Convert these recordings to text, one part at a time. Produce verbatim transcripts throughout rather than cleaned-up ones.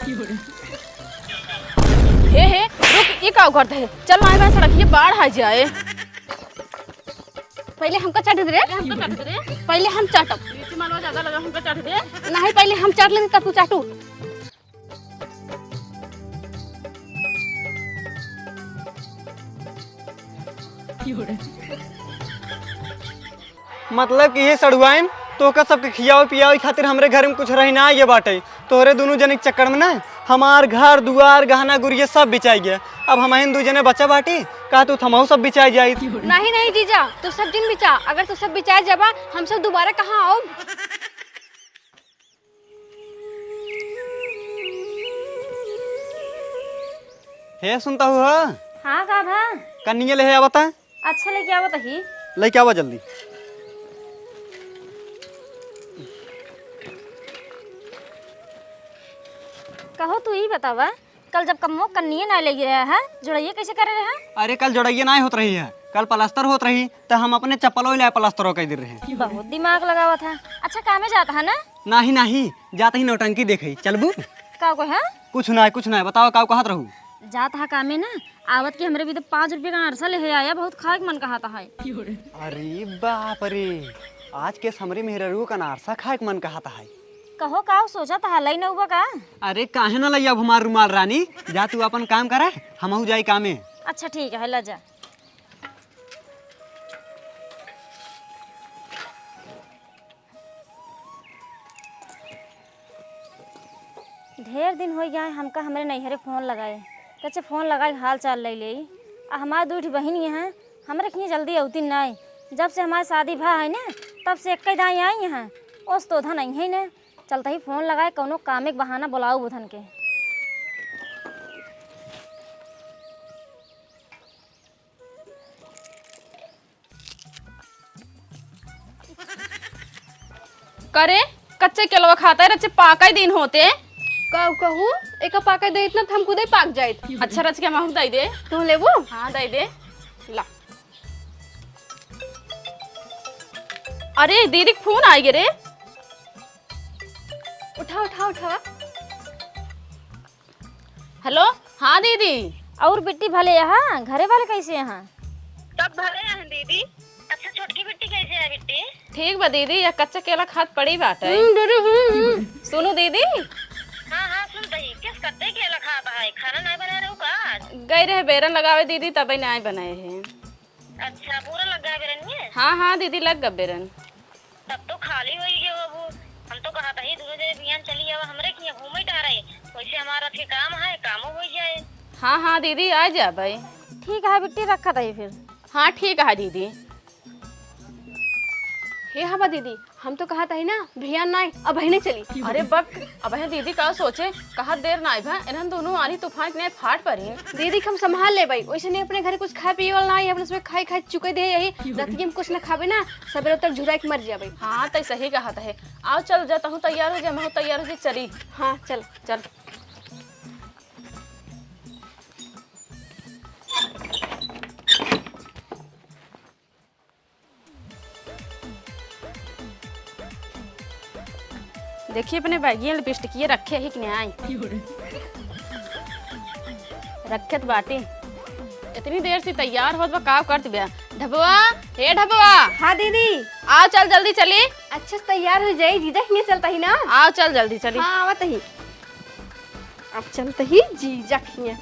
हे, हे, रुक, ये का करत है? चल, नाहीं बा सड़क, ये बाढ़ आ जाए। पहिले हमका चट दे रे। पहिले हमका चट दे रे। पहिले हम चाटब। मिर्ची मलवा ज्यादा लगा, हमका चट दे। नाहीं, पहिले हम चाट लेती, तब तू चाटू। मतलब कि ये सड़ुआइन, तोहका सबके खियावे पियावे खातिर हमरे घर में कुछ रही ना आइए बाटे। तोहरे दुनू जने के चक्कर में ना हमार घर दुआर गहना गुरिया सब बिचाई गया। अब हमहिन दू जने बचा बाटी, का तू थमहू सब बिचाई जाई? नहीं, नहीं जीजा, तू सब जिन बिचा। अगर तू सब बिचाई जाबा, हम सब दोबारा कहाँ आउब? हे, सुनत हू हो? हाँ, का भा? कनिया लेहे आवत है। अच्छा, लेके आवत ही। लेके आवा जल्दी। कहो, तू ई बतावा, कल जब कम्मो कन्निये ना ले रहा है, जोड़ैया कैसे करे रहा? अरे, कल जोड़ैया ना होत रही है, कल प्लास्टर होत रही, त हम अपने चप्पलो ले प्लास्टर कर दे रहे। बहुत दिमाग लगावत है। अच्छा, कामे जात है ना? नाही, नाही, जात ही नौटंकी देखे, चलबू? का को है? कुछ ना, कुछ ना, बताओ, का कहत रहू? जात है कामे ना, आवत के हमरे भी तो पाँच रुपया का अनारसा ले आया, बहुत खाए के मन कहत है। अरे बाप रे, आज के हमरे मेहरारू का अनारसा खाए के मन कहत है। कहो, का सोचत है, लई नउबा का? अरे, काहे ना लई अब हमार रुमाल रानी, जा तू अपन काम करे, हमहू जाई कामे। अच्छा, ठीक है, ला जा। ढेर दिन होइ गए हमका हमरे नैहरे फोन लगाए, कच्चे फोन लगाए हाल चाल ले ले। आ हमार दू ठी बहिन यहाँ हमरे खिए जल्दी अउती नाई। जब से हमार शादी भा है ना, तब से एक्के दाई आई यहाँ, ओस तो धन आई है ना। चलत ही फोन लगाए, कौनो कामे के बहाना बुलाओ बुधन के। करे, कच्चे केलवा खाता है, रचे पाका ही दिन होते। का कहू, एक पाका दे इतना त हम खुदे पाक जाइत। अच्छा, रच के महू दे दे। तू लेबू? हाँ, दे दे। ला। अरे, दीदी के फोन आइ गे रे। उठा, उठा, उठा। हेलो, हाँ दीदी। और बिट्टी भले यहाँ, घरे वाले कैसे यहाँ? सब भले हैं दीदी। अच्छा, छोटकी बिट्टी कैसे है बिट्टी? ठीक बा दीदी, या कच्चा केला खात पड़ी बाटे। हम्म, दीदी, हम्म, हम्म। सुनू दीदी। हाँ, हाँ, सुन तही, किस कत्ते केला खात है? खाना नाहीं बनाए रहू का आज? गई रहे बेरन लगावे दीदी, तबे नाहीं बनाए हैं। अच्छा, पूरा लग गया बेरन में? हाँ, हाँ दीदी, लग गया बेरन। तब तो खाली होई गयो अब। हम तो कहत ही दोनों जने बिहान चली आवा हमरे किहाँ घूमे टहरे। वैसे हमार रथ के काम है, कामो होइ जाए। हाँ, हाँ दीदी, आ जाबे। ठीक है बिट्टी, रखत ही फिर। हाँ, ठीक है दीदी। हे हवा दीदी, हम तो कहत ही ना, बिहान नाई, अबहिने चली। अरे बक, अबहिने दीदी का सोचे, कहत देर नाई भा, इन्हन दोनों आनी तूफान के नाई फाट परी। दीदी के हम संभाल लेबे, वैसे नहीं अपने घरे कुछ खाए पिए वाला नाई, अपने सब खाए खाए चुके दे यही, रतिया में कुछ ना खाबे ना, सबेरे तक झुराई के मर जाबे। हाँ, तै सही कहत है। आओ चल जा, तहूँ तैयार हो जा, महूँ तैयार हो जा, चली। हाँ, चल। चल। देखिए अपने बैगिया लिपस्टिकिया रखे ही कि नाई। रखे त बाटी। इतनी देर से तैयार होत बा, का करत बा? ढबवा, हे ढबवा। हाँ दीदी। आओ चल जल्दी चली। अच्छा तैयार हो जाई, जीजा हियाँ चलत ही ना। आओ चल जल्दी चली। हाँ आवत ही। अब चलत ही जीजा हियाँ।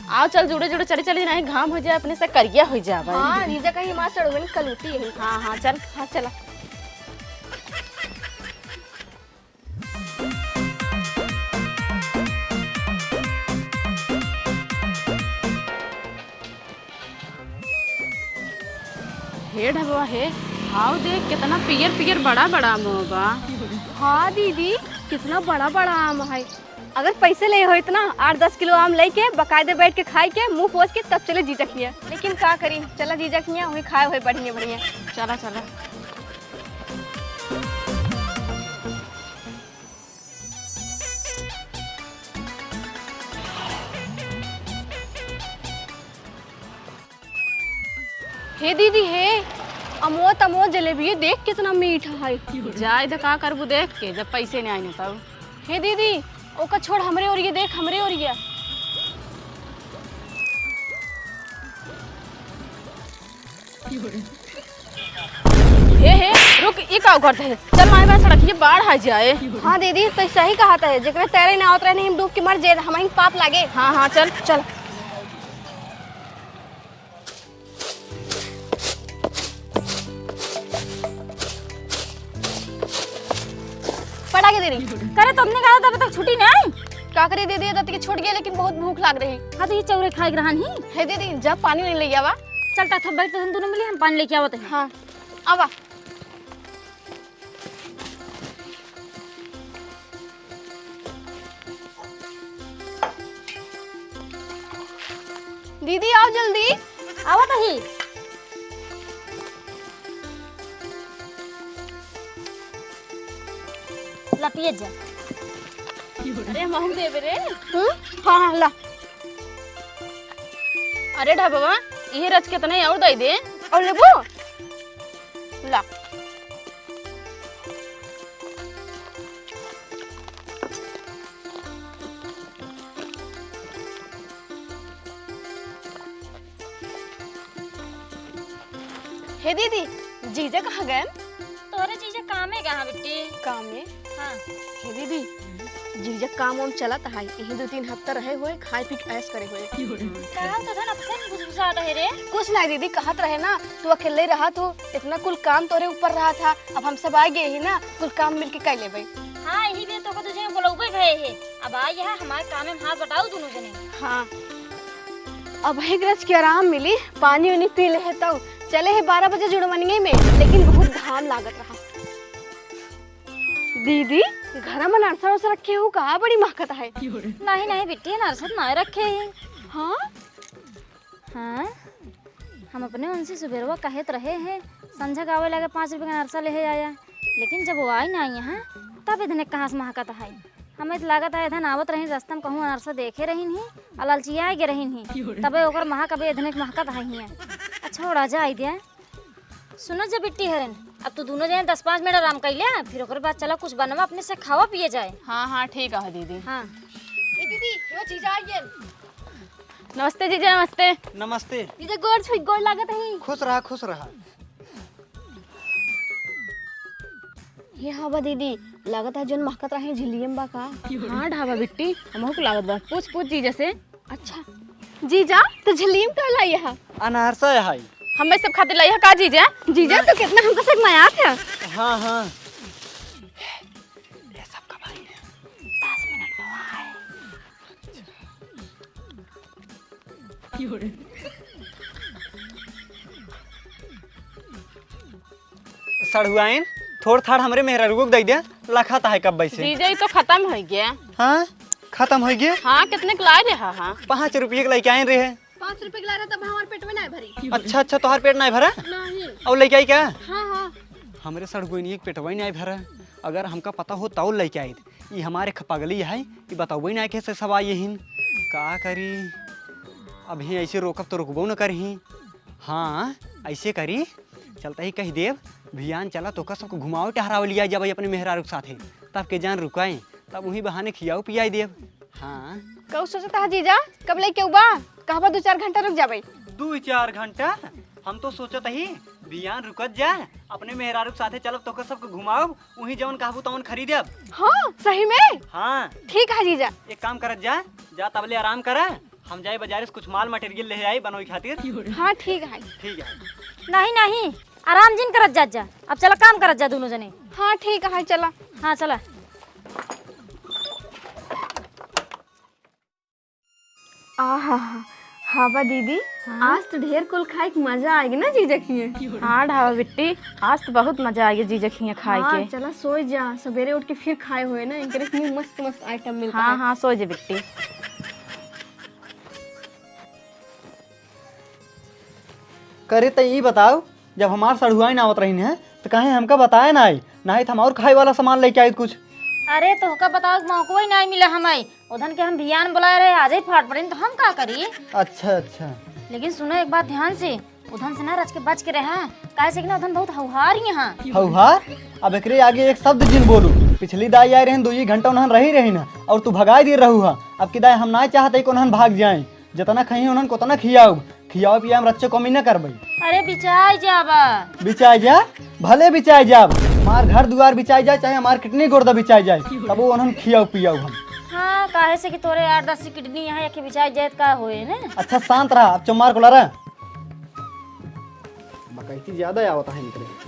आओ चल जुड़े जुड़े चली चली, नाहीं घाम हो जाए, अपने से करिया हो जाए। हाँ जीजा कहीं माँ चढ़वन कलूटी है। हाँ हाँ चल। हाँ चला। हे ढबवा हे, हाउ देख कितना पियर पियर बड़ा बड़ा आम बा। हाँ दीदी, कितना बड़ा बड़ा आम है। अगर पैसे ले होइत ना, आठ दस किलो आम लेके बकायदे बैठ के खाए के, मुंह पोछ के तब चले जीजा किया। लेकिन का करी, चला जीजा किया, वही खाए हुए बढ़िया बढ़िया। चला चला। हे दीदी हे, अमवा तमवा जलेबिये देख कितना मीठा है। जाए दे का करबू देख के, जब पैसे नहीं आए तब। हे दीदी, ओका छोड़, हमरे ओरिया देख, हमरे ओरिया। ए हे, रुक, ई का करत है? चल, माई बहन सड़क, ये बाढ़ आ जाए। हाँ दीदी, तो सही कहत है, जेकरे तैरे ना आवत रहे, नहीं हम डूब के मर जाए, हमहीं पाप लागे। हाँ, हाँ, चल, चल। पड़ा के दे रही। करे, तुमने कहा था अभी तक छुट्टी नहीं? का करे दीदी, ये तो के छूट गया, लेकिन बहुत भूख लाग रही। हाँ, तो ये चौरे खाए के रहन ही। हे दीदी, जा पानी नहीं ले आवा। चल, ता बैठ, तो हम दोनों मिले, हम पानी लेके आवत हैं। हाँ, आवा। दीदी, आओ जल्दी। आवत ही। ला, पिए जा। अरे, महू देबे रे। हम्म? हाँ, हाँ, ला। अरे ढाबवा, इहे रच के तने और दे दे। और लेबू? ला। हे दीदी, जीजा कहाँ गए? तोरे जीजा कामे गए हैं बिट्टी। कामे? हाँ। हे दीदी, जीजा काम वाम चलत है, यही दो तीन हफ्ता रहे हुए, खाए पी के ऐश करे हुए। का तो धन अपसे में घुसघुसात है रे? कुछ नहीं दीदी, कहत रहे ना, तू अकेले रहा, तू इतना कुल काम तोरे ऊपर रहा था, अब हम सब आ गए ही ना, कुल काम मिलके कर लेबे। हाँ, यही बे तो को तुझे बोलौबे भए है। अब आ यह हमारे काम में हाथ बटाओ दोनों जने। हाँ। अब हे गरज के आराम मिली, पानी उनी पी ले है तौ। चले है बारह बजे जुड़वनिये में, लेकिन बहुत घाम लागत रहा। दीदी, घर में अनरसा उनरसा रखे हो का? बड़ी महकत है। नहीं, नहीं बिट्टी, अनरसा तो नहीं रखे हैं। हाँ? हाँ, हम अपने उनसे सुबेरवा कहत रहे हैं, संझा गावे लागे पाँच रुपये का अनरसा ले आया, लेकिन जब वो आई ना यहाँ, तब इतने कहाँ से महकत है। हमें तो लागत है, इधन आवत रही, रास्ता में कहूँ अनरसा देखे रही नहीं, आ लालचिया गे रही नहीं, तबे ओकर महक अबे इतने महकत है हियाँ। अच्छा, छोड़ा जा, आई दिया। सुनो जब बिट्टी हरन, अब तू दोनों जने दस पाँच मिनट आराम कर ले, फिर ओकर बाद चला कुछ बनवा अपने से खावा पिए जाए। हाँ, हाँ, ठीक है दीदी। हाँ। ए दीदी, यो जीजा आ गए। नमस्ते जीजा, नमस्ते। नमस्ते। जीजा गोड़ छुई, गोड़ लागत है। खुश रहा, खुश रहा। ये हाँ बा दीदी, लागत है जोन महकत रहे झिल्लियम बा का? हाँ ढाबा बिट्टी, हमहू को लागत बा। पूछ पूछ जीजा से। अच्छा जीजा, तो झिल्लियम का लाई है? अनारसा है। हमें सब खातिर लाई है का जीजा? जीजा तो कितना हमको सब मयात है। हाँ हाँ। ये सब का भाई है। दस मिनट में वहाँ है। सड़ुआइन, थोड़ थाड़ हमरे मेहरारू को दे दे, लखत है कब से। जीजा, ई तो खत्म हो गया। हाँ, खत्म हो गया। हाँ, कितने के लाए रहा? हाँ, पाँच रुपये के लेके आए रहे। पाँच रुपये के ला रहा, तब हमारे पेट में नहीं भरी। अच्छा अच्छा, तोहार पेट नहीं भरा? नहीं। और लेके आई क्या? हाँ हाँ। हमरे सड़ुआइन एक पेटवा ही नहीं भरा। अगर हमका पता हो तो लेके आई। ई हमारे खपगली है, ई बतउबे ना कैसे सब आई हिन। का करी, अभी ऐसे रोकब तो रुकबो न करही। हाँ, ऐसे करी, चलता ही कह देब, भियान चला तोका सबको घुमावे टहरावे लिया जाबे अपने मेहरारू के साथे, तब के जान रुकाए, तब वही बहाने खियाऊ पियाई देब। हाँ। कऊ सोचता है जीजा, कब लेके उबा? कहबा दो चार घंटा रुक जाबे। दो चार घंटा? हम तो सोचत ही बियान रुकत जा, अपने मेहरारू के साथे चलब, तोके सबके घुमाउब, उहीं जवन कहबू तवन खरीदब। हाँ, सही में? हाँ। ठीक है जीजा। एक काम करत जा, जा तबले आराम करा, हम जाए बाजारे से कुछ माल मटेरियल ले आई बनोई खातिर। हाँ, ठीक है। ठीक है। नहीं, नहीं, आराम जिन करत जात जा, अब चला काम करत जा दोनों जने। हाँ, ठीक है, चला। हाँ, चला। आहा, हाँ बा दीदी, हाँ? आज तो ढेर कुल खाए के मजा आएगी ना जीजा खिए। हाँ ढाबा बिट्टी, आज तो बहुत मजा आएगी जीजा खिए खाए हाँ, के। चला सोए जा, सवेरे उठ के फिर खाए हुए ना, इनके लिए मस्त मस्त आइटम मिलता हाँ, है। हाँ, सोए जा बिट्टी। करे त ई बताओ, जब हमार सड़ुआइन आवत रहिन है, त काहे हमका बताए नाई? नाहीं त हम और खाए वाला सामान लेके आइत कुछ। अरे, तोहका बतावे के मौको ही नाई मिला हमें। उधन के हम भियान बुलाए रहे, आज ही फाट पड़े, तो हम का करी? अच्छा, अच्छा। लेकिन सुनो एक बात ध्यान से, उधन से ना रच के बच के रहा, काहे से कि ना उधन बहुत हौहार ही हाँ। हौहार? अब एकरे आगे एक शब्द जिन बोलू, पिछली दाई आए रहन, दुई घंटा उन्हन रही रही ना, और तू भगाई दे रहू हा। अब की दाई हम ना चाहते कि उन्हन भाग जाए। जितना खइहीं उन्हन को उतना खियाउब, खियावे पियावे में रच्चो कमी ना करबई। अरे बिचाई जाबा। बिचाई जा, भले बिचाई जाब, हमार घर दुआर बिचाई जाए, चाहे हमार किडनी गुर्दा बिचाई जाए, तब वो उन्हन खियाउब पियाउब हम। हाँ, काहे से कि तोरे आठ दस किडनी यहाँ एक बिचाई जाए, का होए ना? अच्छा शांत रहा, अब चुम्मार को लड़ा। बकैती ज्यादा आवत है इनकरे।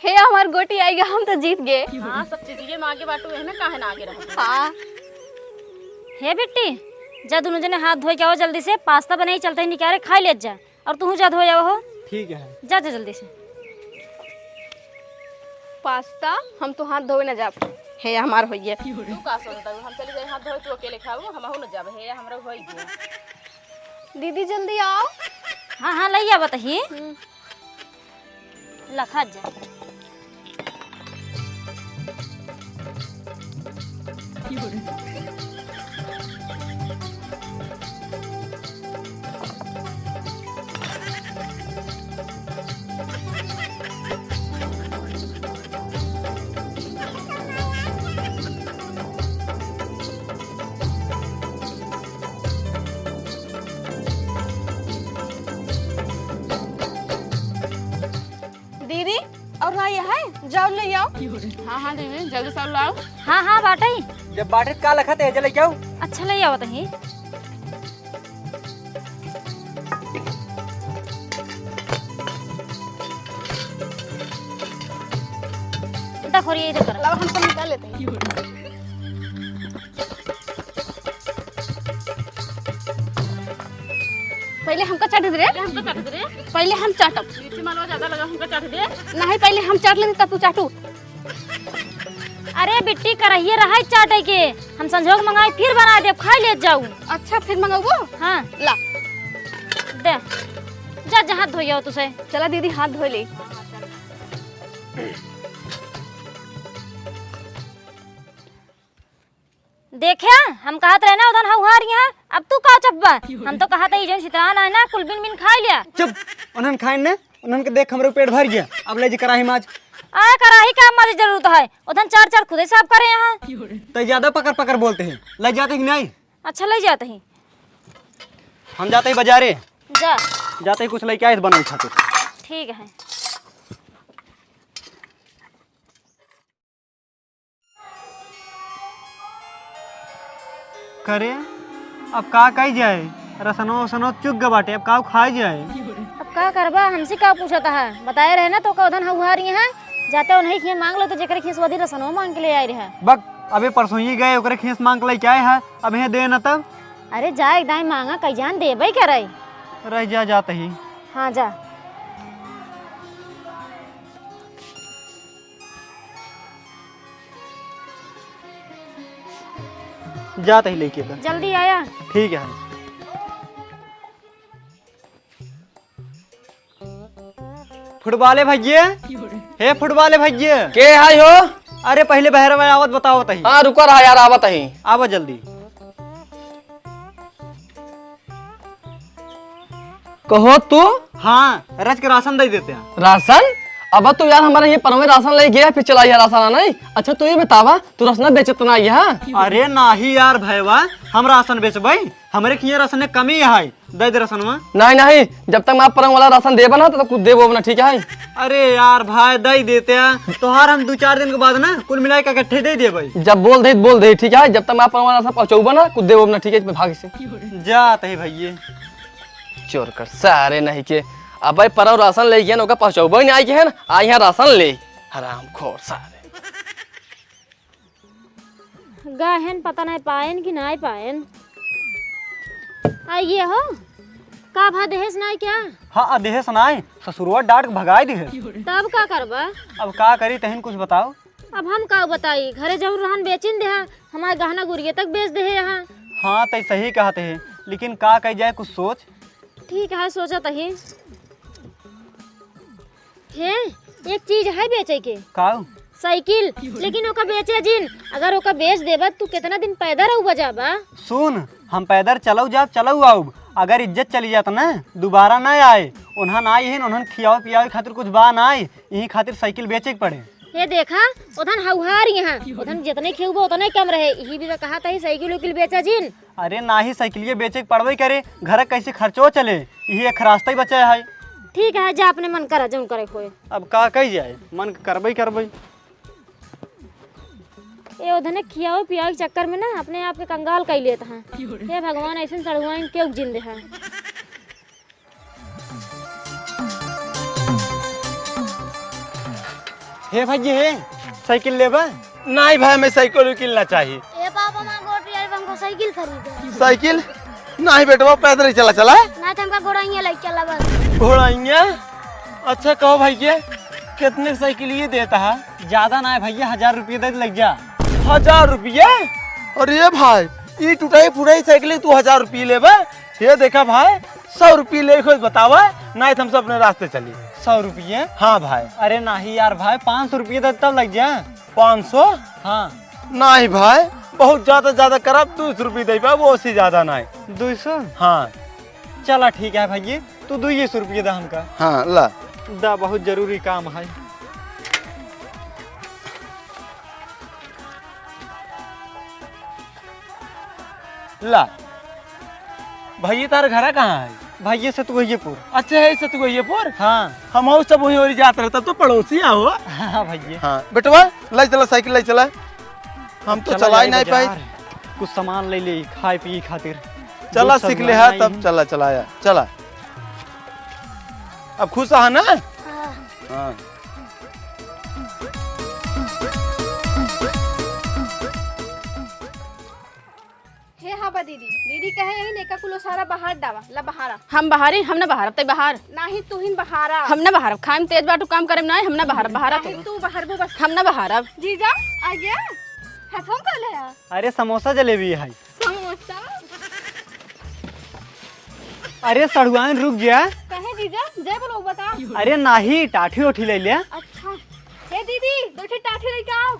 हे हमार गोटी आइगा, हम तो जीत गए। हाँ, सब चीजिए में आगे बाटू, एहमे काहे ना आगे रहत? हाँ। हे बिट्टी, जा दुनों जने हाथ धोए के आओ जल्दी से, पास्ता बनाई चलते ही निकाले, खाई लेत जा। और तू जा धोए आओ हो। ठीक है। जा, जा जल्दी से। पास्ता हम तो हाथ धोए ना जाब। हे हमार होइए। तू का सोचता है? हम चली जाए हाथ धोए, तू अकेले खाबू, हम हो ना जाब। हे हमरा होइए। दीदी जल्दी आओ। हाँ, हाँ, लई आवत ही। हम्म। लखा जा। दीदी, और ना ये है, जाओ ले आओ। हाँ, हाँ दीदी, जल्दी सब लाओ। हाँ, हाँ, बाटई। जब बाटे का लखत है, जल्दी आओ। अच्छा, ले आओ तहीं। इतना खोरिए इधर कर। लाओ, हम सब निकाल लेते हैं। पहले हमका चाट दे रे। पहले हमका चाट दे रे। पहले हम चाटब। मिर्ची मलवा ज्यादा लगा, हमका चाट दे। नहीं, पहले हम चाट लेते तब तू चाटू। अरे बिट्टी, करहिए रहा चाटे के, हम संजोग मंगाई फिर बना देब, खाई लेत जाऊ। अच्छा, फिर मंगाबो? हाँ। ला। दे। जा, जा हाथ धोइयो तुसे। चला दीदी, हाथ धो ले। देखे, हम कहत रहे ना उधन हउहार यहाँ, अब तू का चपबा? हम तो कहत है, ई जौन सितरान है ना, कुल बिन बिन खाई लिया। चुप, उन्हन खाइन ने, उन्हन के देख हमरे पेट भर गया। अब ले जी कराही माज। आए कराही का माज जरूरत है, उधन चार चार खुदे साफ करे यहाँ। तै ज्यादा पकर पकर बोलते हैं, ले जाते ही नहीं। अच्छा, ले जाते ही। हम जाते ही बाजारे। जा। जाते ही कुछ लेके आए बनल खातिर। ठीक है। करे, अब का कई जाए? रसनो वसनो चुक ग बाटे, अब का खाई जाए? अब का करबा, हमसे का पूछत है? बताए रहे ना तो का उधन हउहार यहाँ, जाते उन्हीं खिए मांग लो तो जेकर खिए से वधी रसनो मांग के ले आए रहे। बक, अबे परसों ही गए, ओकरे खिए से मांग के लेके आए है, अब यहाँ दे ना तब। अरे जा एक दाई मांगा, कई जान देबे करे। रह जा, जाते ही। हाँ जा। जात ही लेके बा। जल्दी आया। ठीक है। फुटबॉले भइये, हे फुटबॉले भइये। के हाय हो? अरे पहले बहरवा आवत बतावत ही। हाँ, रुका रहा यार, आवत ही। आवा जल्दी। कहो तू? हाँ, रच के राशन दे देते हैं। राशन? अब तू यार हमारे ये परवे राशन ले गया, फिर चला यार राशन आना ही। अच्छा तू ये बतावा, तू राशन बेचत ना यहाँ? अरे नाही यार भैवा, हम राशन बेचबई, हमरे खिए राशन में कमी है, दे दे राशनवा। नहीं नहीं, जब तक मैं परवे वाला राशन देबा ना, तब तक कुछ देबो ना, ठीक है? अरे यार भाई, दे देते हैं, तोहार हम दो चार दिन के बाद ना कुल मिला के इकट्ठे दे देबई। जब बोल दे, बोल दे, ठीक है? जब तक मैं परवे वाला राशन पहुँचौबा ना, कुछ देबो ना, ठीक है? भाग से। जात ही भइये। चोर कर सारे नहीं के। अबे परव राशन ले गया, ओका पहुंचौबे नहीं आई के है ना, आई यहाँ राशन ले। हरामखोर सारे। गहन पता नहीं पाएन कि नहीं पाएन। आइए हो, का भा देहेस नहीं क्या? हाँ, अदेहेस नहीं, ससुरवा डांट के भगाई दिहे। तब का करबा? अब का करी, तहिन कुछ बताओ। अब हम का बताई, घरे जौन रहन बेचिन देहा, हमार गहना गुरिया तक बेच देहे यहाँ। हाँ, तै सही कहत है, लेकिन का कही जाए, कुछ सोच। ठीक है, सोचत ही। हे, एक चीज है बेचे के। काऊ? साइकिल, लेकिन ओका बेचे जिन। अगर ओका बेच देबा, तू केतना दिन पैदल रहबा जाबा? सुन, हम पैदल चलऊ जाब, चलऊ आउब। अगर इज्जत चली जात ना, दोबारा ना आए। उन्हन आई हिन, उन्हन खियावे पियावे खातिर कुछ बा ना आए, यही खातिर साइकिल बेचे के पड़े। ये देखा, उधन हउहार यहाँ, उधन जितने खियउबा उतने कम रहे। यही भी तो कहा था, साइकिल उकिल बेचा जिन। अरे नाही, साइकिलिए बेचे के पड़बे करे, घर कैसे खर्चो चले, यही एक रास्ता ही बचा है। ठीक है, जा अपने मन करा, जौन करे होए। अब का कही जाए, मन करबे करबे। ए ओधने खियावे पियावे के चक्कर में ना अपने आप के कंगाल कई लेत हैं। हे भगवान, ऐसन सड़ुआइन केहू जिंदे है। हे भैया, हे साइकिल लेबा? नहीं भाई, मैं साइकिल उकिल ना चाही। ए पापा, माँ गोटी आई, हमको साइकिल खरीदे। साइकिल? नहीं बेटवा, पैदल ही चला चला। ना तो हमका घोड़ाइया लेके चला बस। घोड़ाइया? अच्छा कहो भैया, कितने साइकिल ये देता है? ज्यादा ना है भैया, हजार रुपये दे लग जा। हजार रुपये? अरे भाई, ई टुटाई फुटाई साइकिल तू हजार रुपये लेबे? ये देखा भाई, सौ रुपये ले खुद बतावा, नहीं तो हम सब अपने रास्ते चली। सौ रुपये? हाँ भाई। अरे नहीं यार भाई, पाँच सौ रुपये दे तब लग जा। पाँच सौ? हाँ। नहीं भाई, बहुत ज्यादा ज्यादा करब, दो सौ रुपये दे पाए, वो से ज्यादा नहीं। दो सौ? हाँ। चला ठीक है भैया, तू दुइये सौ रुपये दा हमका। हाँ, ला। दा, बहुत जरूरी काम है। ला। भैया, तार घरा कहाँ है? भैया, सतुआपुर। अच्छा, है सतुआपुर? हाँ। हम और सब वहीं ओरी जात रहता, तो पड़ोसी आओ। हाँ भैया। हाँ, बेटवा, ले चला साइकिल, ले चला। हम तो चला चला ही जाए नहीं पाए। बाजार, कुछ सामान ले ले, खाए पिए खातिर। चला, दोस्त सब सीख ले, हाँ, नहीं। तब चला, चला आया, चला। अब खुश है ना? हाँ। हाँ। हे हाँ बा दीदी, दीदी कहे यही नेका कुलो सारा बहार डावा, ला बहारा। हम बहारी, हम ना बहारब, तै बहार। नाही, तू ही बहारा। हम ना बहारब, खाइम तेज बाटू, काम करेम नाही, हम ना बहारब, बहारा नाही, तू। तू बहारबू बस। हम ना बहारब। जीजा, आ गया? है फोन कर ले यार। अरे समोसा जलेबी है। समोसा? अरे सड़ुआइन रुक गया। कहे जीजा, जय बोलो बता। अरे नाही, टाठी ओठी ले लिया। अच्छा। हे दीदी, दो ठे टाठी लेके आओ।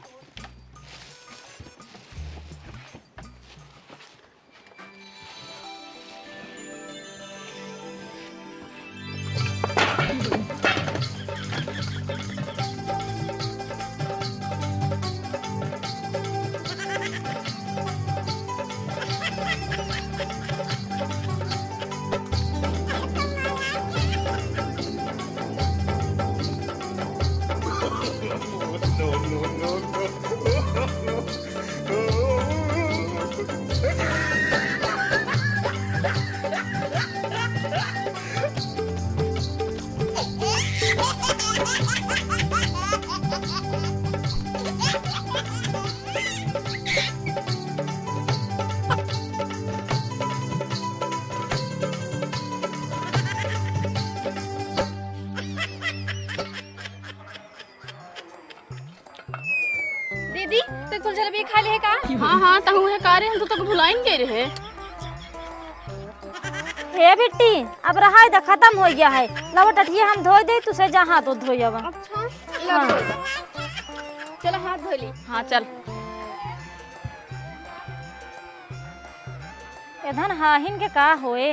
दीदी, ते कुल जलेबी खा ले है का? हाँ, हाँ, तहु है का रे? हम तो तोके भुलाइन गए रहे। हे बिट्टी, अब रहा है, खत्म हो गया है। लावा टटिया हम धोई दे, तुसे जा हाथ धोई अब। अच्छा, हाँ। चलो हाथ धो ली। हाँ, चल। एधन हाहिन के का होए?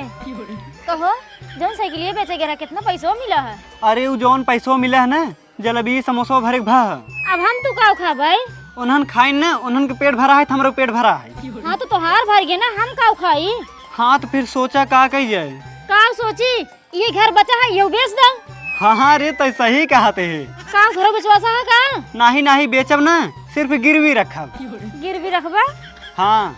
कहो, जौन साइकिलिया बेचे गया रहा, कितना पैसो मिला है? अरे, उ जौन पैसो मिला है ना, जलेबी समोसा भरे के भा। अब हम तू का खाबै? उन्हन खाइन ना, उन्हन के पेट भरा है, तो हमरो पेट भरा है। हाँ, तो तोहार भर गए ना, हम का खाई? हाँ, तो फिर सोचा का कही जाए? का सोची? ये घर बचा है, ये बेच दो। हाँ, हाँ रे, तै सही कहा ते है। का घरो बेचवासा है का? नाही, नाही, बेचब ना, सिर्फ गिरवी रखब। गिरवी रखबा? हाँ।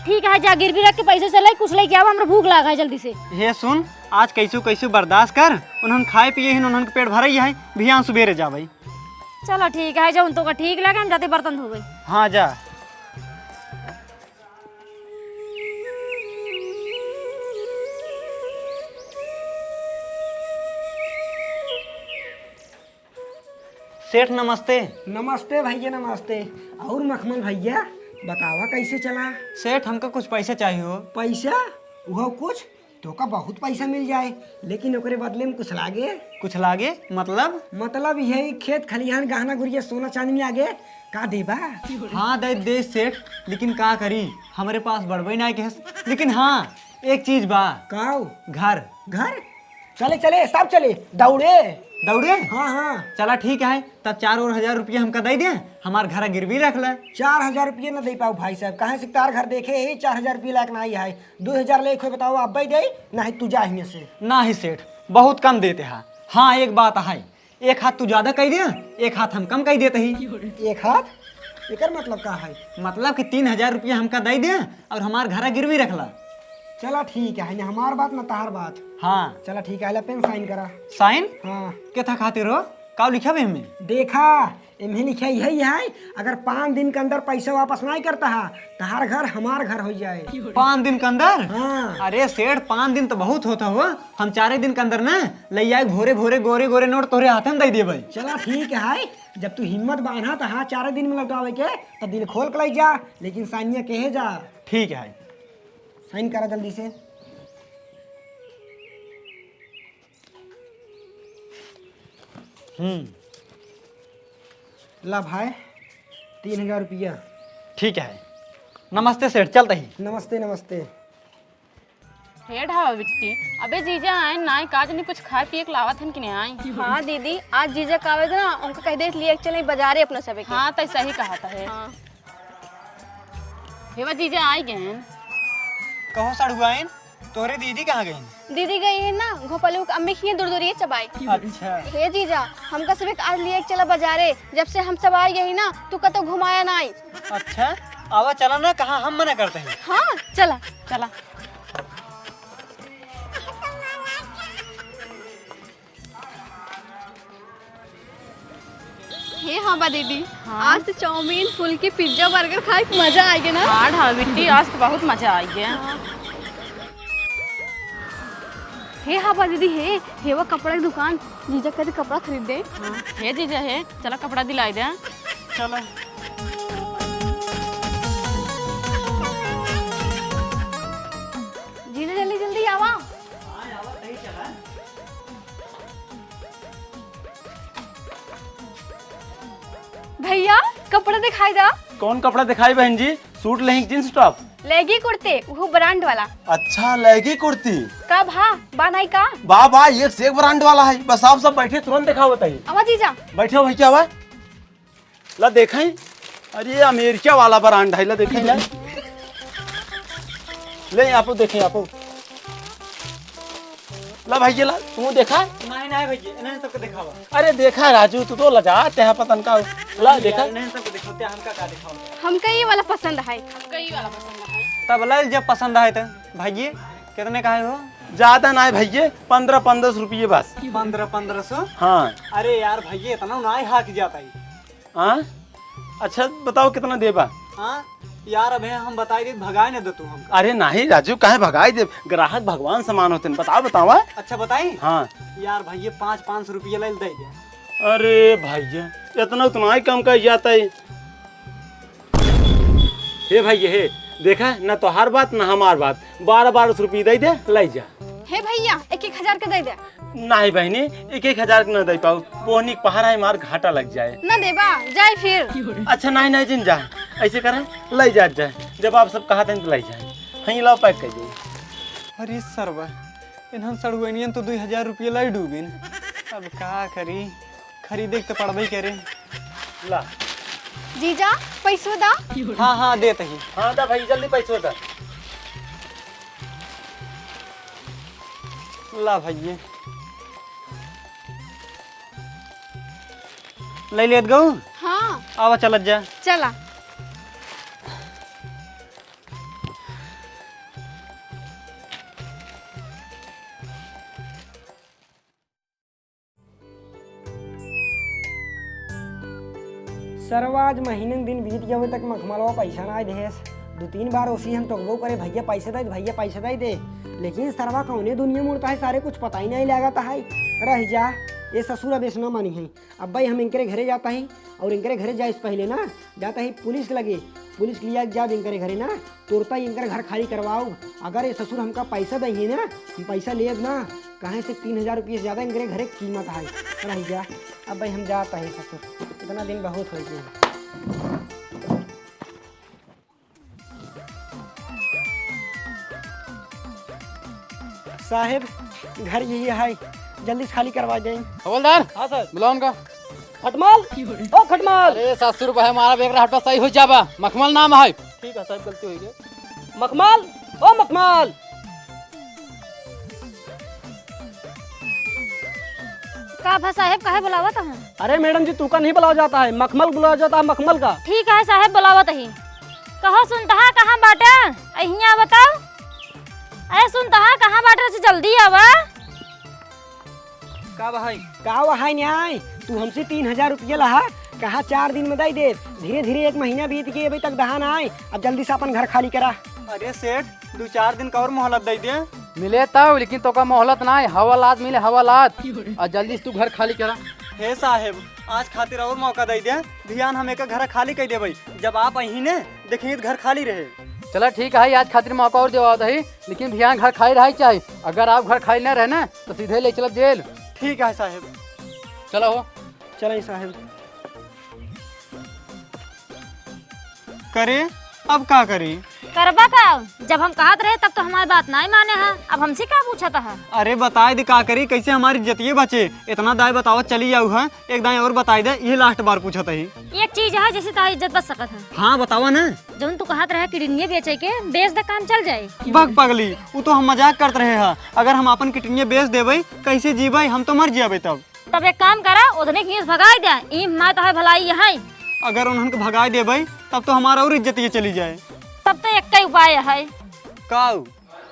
ठीक है, जा गिरवी रख के पैसे से ले, कुछ लेके आवा, हमरा भूख लागा है जल्दी से। हे सुन, आज कैसू कैसू बर्दाश्त कर, उन्हन खाए पिए हिन, उन्हन के पेट भरई है, बिहान सुबेरे जाबई। चला ठीक है, जौन तोका ठीक लागे, हम जाते बर्तन धोबे। हाँ, जा। सेठ नमस्ते। नमस्ते भैया, नमस्ते। और मखमल भैया, बतावा कैसे चला? सेठ, हमका कुछ पैसा चाहिए हो। पैसा? वह कुछ? तोका बहुत पैसा मिल जाए, लेकिन ओकरे बदले में कुछ लागे। कुछ लागे? मतलब? मतलब यही, खेत खलिहान, गहना गुरिया, सोना चांदी में आगे का देबा? हाँ, दे दे सेठ, लेकिन का करी, हमरे पास बड़बे ना के। लेकिन हाँ, एक चीज बा। काऊ? घर। घर? चले, चले, सब चले, दौड़े। दौड़े? हाँ, हाँ। चला ठीक है, तब चार और हजार रुपया हमका दे दे, हमार घर गिरवी रख ले। चार हजार रुपया न दे पाऊ भाई साहब, काहे से तार घर देखे ही चार हजार रुपया लायक नाहीं है। दो हजार ले खोए बताओ, अब्बे दे, नाहीं तू जा हियां से। नाहीं सेठ, बहुत कम देते हा। हाँ, एक बात है, एक हाथ तू ज्यादा कह दे, एक हाथ हम कम कह देते ही। एक हाथ? एकर मतलब का है? मतलब कि तीन हजार रुपया हमका दे दे और हमार घरा गिरवी रख ला। चला ठीक है, न हमार बात न तहार बात। हाँ। चला ठीक है, ला पेन साइन करा। साइन? हाँ। केथा खातिर हो? का लिखा बे हमें? देखा, एम्हे लिखा यही है, अगर पाँच दिन के अंदर पैसा वापस नाहीं करता है, तहार घर हमार घर हो जाए। पाँच दिन के अंदर? हाँ। अरे सेठ, पाँच दिन तो बहुत होता हो, हम चारे दिन के अंदर ना ले आए भोरे भोरे गोरे गोरे नोट तोरे हाथे में दे देबे। चला ठीक है, जब तू हिम्मत बांधा तो हाँ, चारे दिन में लौटावे के, तो दिल खोल के ले जा, लेकिन साइनिया कहे जा। ठीक है। साइन करा जल्दी से। हम्म। ला भाई, तीन हजार रुपया। ठीक है। नमस्ते सेठ, चलता ही। नमस्ते, नमस्ते। हे ढाबा बिट्टी, अबे जीजा आए ना, का जानी कुछ खाए पिए के लावत हन कि नहीं आए। हाँ दीदी, आज जीजा का आवे ना, उनका कह दे लिए चले बाजारे अपना सबे के। हाँ, तै सही कहा था है। हाँ। हेवा जीजा आइ गएन। कहो सड़ुआइन, तोहरे दीदी कहाँ गइन? दीदी गई है ना, घोपलू के अम्मी खिए दुरदुरिये चबाई। अच्छा। हे जीजा, हमका सिर्फ आज लिए चला बाजारे, जब से हम सब आइ गई ना, तू कतो घुमाया नाई। अच्छा, आवा चला ना, कहाँ हम मना करते हैं। हाँ, चला। चला। हे हाँ बा दीदी, हाँ। आज तो चाउमीन, फुल्की, पिज्जा, बर्गर खाए के मजा आइ गया ना। हाँ ढाबा बिट्टी, आज तो बहुत मजा आइ गया। हाँ। हे हाँ बा दीदी, हे, हे वो कपड़ा की दुकान, जीजा कहते कपड़ा खरीद दे। हाँ। हे जीजा हे, चला कपड़ा दिलाइ दे। चला। जीजा जल्दी जल्दी आवा। भैया, कपड़ा दिखाई दा। कौन कपड़ा दिखाई बहन जी? सूट लेही कि जींस टॉप? लेगी कुर्ते, वो ब्रांड वाला। अच्छा, लेगी कुर्ती। का भा, बा नाई का? बा, बा, एक से एक ब्रांड वाला है। बस आप सब बैठे, तुरंत दिखाओ बताइए। आवा जीजा। बैठो भाई, क्या हुआ? ला देखाई। अरे, अमेरिका वाला ब्रांड है, ला देखाई, ला। ले, आपो देखे, आपो। ला भैया, ला, तू देखा? नहीं, नहीं भैया, इन्हें सबके दिखावा। अरे देखा राजू, तू तो लजाते है पतन का। ला देखा। इन्हें सबके दिखाते, हमका का दिखावा? हमका ये वाला पसंद है। हमका ये वाला पसंद है। तब ला जब पसंद आए तो। भैया, कितने का है हो? ज्यादा ना है भैया, पन्द्रह, पन्द्रह सौ रुपये बस। पन्द्रह, पन्द्रह सौ? हाँ। अरे यार भैया, इतना ना है, हाथ जाता है। हाँ? अच्छा बताओ कितना देबा? हाँ? यार अबे हम बताई देत, भगाए न दे तू हमका। अरे नहीं राजू, काहे भगाई देब? ग्राहक भगवान समान होते हैं। बताओ, बताओ, हाँ? अच्छा बताई? हाँ। यार भैया पाँच, पाँच सौ रुपया ले दे दे। अरे भैया इतना उतना ही कम कर जाता है। हे भैया हे, देखा ना तोहार बात ना हमार बात, बारह, बारह सौ रुपया दे दे, ले जा। हे भैया एक एक हजार के दे दे। नाहीं बहिनी, एक एक हजार के न दे पाऊ, बोहनी के पहाड़ा है, मार घाटा लग जाए। न देबा, जाए फिर। अच्छा नाहीं नाहीं जिन जा, ऐसे करा, ले जात जाए, जब आप सब कहा थे तो ले जाए। हाँ लाओ पैक कर दे। अरे सरवा, इन्हन सड़ुआइनियन तो दुई हजार रुपया लाई डूबिन, अब का करी, खरीदे के तो पड़बे करे। ला। जीजा, पैसो दा। हाँ हाँ देत ही। हाँ दा भाई जल्दी पैसो दा। ला भैया। ले लेत गऊ? हाँ। आवा चलत जा। चला। सरवा आज महीनन दिन बीत गए, अबे तक मखमलवा पैसा नाहीं देहेस। दो तीन बार ओसी हम टोकबो करे, "भैया पैसा दे, भैया पैसा दे दे।" लेकिन सरवा कौने दुनिया में उड़ता है, सारे कुछ पता ही नाहीं लागत है। रह जा, ये ससुर अब ऐसे न मानी है। अब भाई हम इनकरे घरे जाता ही और इनकरे घरे जाए से पहले ना जाता ही पुलिस के लगे। पुलिस के लिया के जाब इनकरे घरे ना, तुरता ही इनकर घर खाली करवाओ। अगर ये ससुर हमका पैसा दही ना, हम पैसा लेब ना, काहे से तीन हजार रुपये से ज्यादा इनकरे घरे कीमत है। रह जा, अब भाई हम जात है ससुर, इतना दिन बहुत हो गया। साहेब, घर यही है, जल्दी से खाली करवा दें। हवलदार। हाँ सर। बुलाओ उनका। खटमल, ओ खटमल। अरे ससुर बहे मारा बेग हटवा सही हो जाबा। मखमल नाम है। ठीक है साहब, गलती हो गई। मखमल, ओ मखमल। का भा साहेब, काहे बुलावत हैं? अरे मैडम जी, तू का नहीं बुलावा जाता है, मखमल बुलावा जाता है, मखमल का। ठीक है साहेब, बुलावत ही। कहो सुनतहा कहाँ बाटे? अहिया बताओ। अरे सुनतहा कहाँ बाटे, जल्दी आवा। का बा है? का बा है न्याय? तू हमसे तीन हजार रुपया लहा, कहा चार दिन में दे दे। धीरे धीरे एक महीना बीत के अभी तक दहा ना आए। अब जल्दी से अपन घर खाली करा। अरे सेठ, दो चार दिन का और मोहलत दे दे। मिले तब, लेकिन तोका मोहलत ना आए, हवालात मिले, हवालात। और जल्दी से तू घर खाली करा। हे साहेब, आज खातिर और मौका दे दे, भियान हम एक घर खाली कर देबे। जब आप अही ने देखिए घर खाली रहे। चला ठीक है, आज खातिर मौका और देवा दही, लेकिन भियान घर खाली रहे चाहे। अगर आप घर खाली ना रहे ना, तो सीधे ले चलब जेल। ठीक है साहेब। चलो हो। चलो साहेब। करे, अब का करी? करबा का? जब हम कहत रहे तब तो हमारी बात नाहीं माने है, अब हमसे का पूछत है? अरे बताए दे का करी, कैसे हमारी इज्जतिये बचे? इतना दाय बतावत चली जाऊ है, एक दाय और बताए दे, ये लास्ट बार पूछत ही। एक चीज है जैसे तारी इज्जत बच सकत है। हाँ बतावा ना। जौन तू कहत रहे किडनिये बेचे के, बेच दे काम चल जाए। बक पगली, वो तो हम मजाक करत रहे हा। अगर हम अपन किडनिये बेच देबे, कैसे जीबे? हम तो मर जाबे तब। तब एक काम करा, उधने के हियाँ से भगाई दे, ई माय तोहार भलाई है। अगर उन्हन के भगाई देबे, तब तो हमारा और इज्जतिये चली जाए। तब तो एक ही उपाय है। काऊ?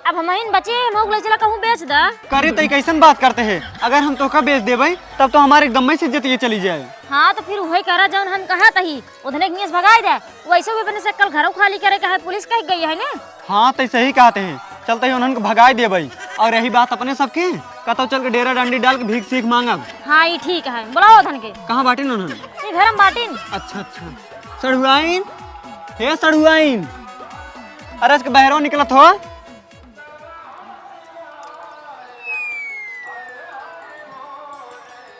अब हमहिन बचे, हम ओकरे चला कहूँ बेच दा। करे तो कैसन बात करते हैं? अगर हम तोका बेच देबे, तब तो हमारे एकदम में से इज्जतिये चली जाए। हाँ, तो फिर वही करा जौन हम कहत ही, उधने के हियाँ से भगाई दे। वैसे भी अपने से कल घरों खाली करे के है, पुलिस कह गई है ने। हाँ, तो सही कहते हैं, चलते ही उन्हन के भगाई देबे। और रही बात अपने सबके, कतौ चल के डेरा डंडी डाल के भीख सीख मांगब। हाँ, ई ठीक है, बुलाओ उधन के। कहाँ बाटिन उन्हन? ई घर में बाटिन। अच्छा, अच्छा। सड़ुआइन, हे सड़ुआइन, अरे आज के बहरो निकलत हो।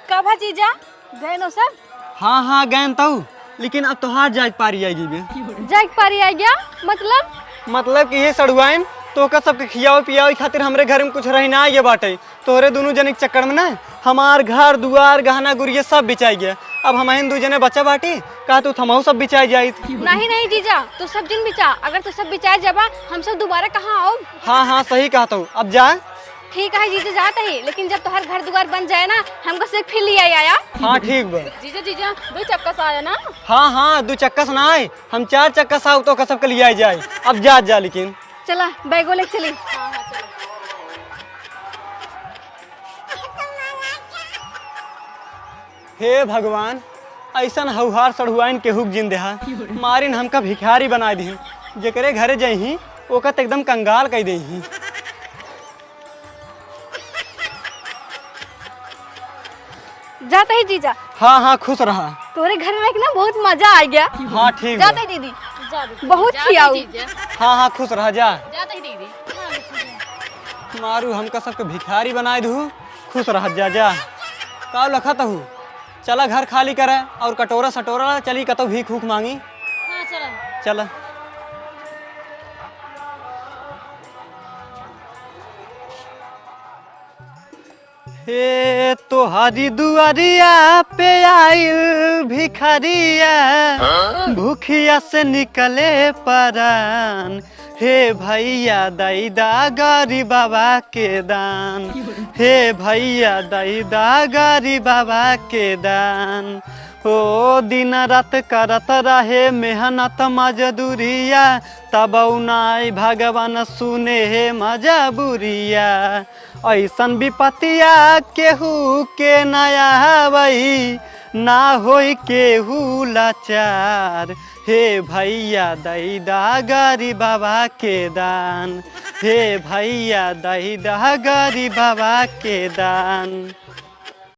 का भा जीजा, गए नो सब? हाँ, हाँ, गए न तऊ, लेकिन अब तोहार जाए के पारी आइ गई बे। जाए के पारी आइ गया? मतलब? मतलब कि ये सड़ुआइन, तोहका सबके खियावे पियावे खातिर हमरे घर में कुछ रही ना आइ गया बाटे। तोहरे दुनू जने के चक्कर में ना हमार घर दुआर गहना गुरिया सब बिचाइ गया। अब हमहिन दू जने बचा बाटी, का तू थमहू सब बिचाइ जाइत? नहीं, नहीं जीजा, तू सब जिन बिचा, अगर तू सब बिचाइ जाबा, हम सब दोबारा कहाँ आओ? हाँ, हाँ, सही कहत हूँ, अब जा। ठीक है जीजा, जात ही, लेकिन जब तोहर घर दुआर बन जाए ना, हमको से फिर लिया आया। हाँ, ठीक बा। जीजा, जीजा, दो चक्का से आया ना? हाँ, हाँ, दो चक्का से ना आए, हम चार चक्का से आउ तो कसब के लिया जाए। अब जा, जा लेकिन। चला, बैगो ले चली। हे भगवान, ऐसन हौहार सढ़ुआइन केहू के जिन देहा, मारिन हमका भिखारी बनाइ दिहिन, जेकरे घरे जइहीं, ओका त एकदम कंगाल कइ देइहीं। जात ही जीजा। हाँ, हाँ, खुश रहा। तोरे घर में ना बहुत मजा आ गया। हाँ, ठीक जात बा। ही दीदी। जा दीदी। बहुत जा खियाऊ। दीदी, जा। हाँ, हाँ, खुश रहा, जा। जात ही दीदी। मारू हमका सबके भिखारी बनाइ दू, खुश रहा, जा, जा। का लखत हूँ? चला घर खाली करे और कटोरा सटोरा चली कतौ भीख उख मांगी। हाँ, चला। चला। हे तोहरी दुआरिया पे आइल भिखारिया, हाँ? भूखिया से निकले परान। हे भइया दइ दा गरीबवा के दान, हे भइया दइ दा गरीबवा के दान। ओ दिन रात करत रहे मेहनत मजदूरिया, तबौ नाई भगवान सुने हे मजबूरिया। ऐसन विपतिया केहू के न आवै, ना होई केहू लाचार। हे भइया दइ दा गरीबवा के दान, हे भइया दइ दा गरीबवा के दान।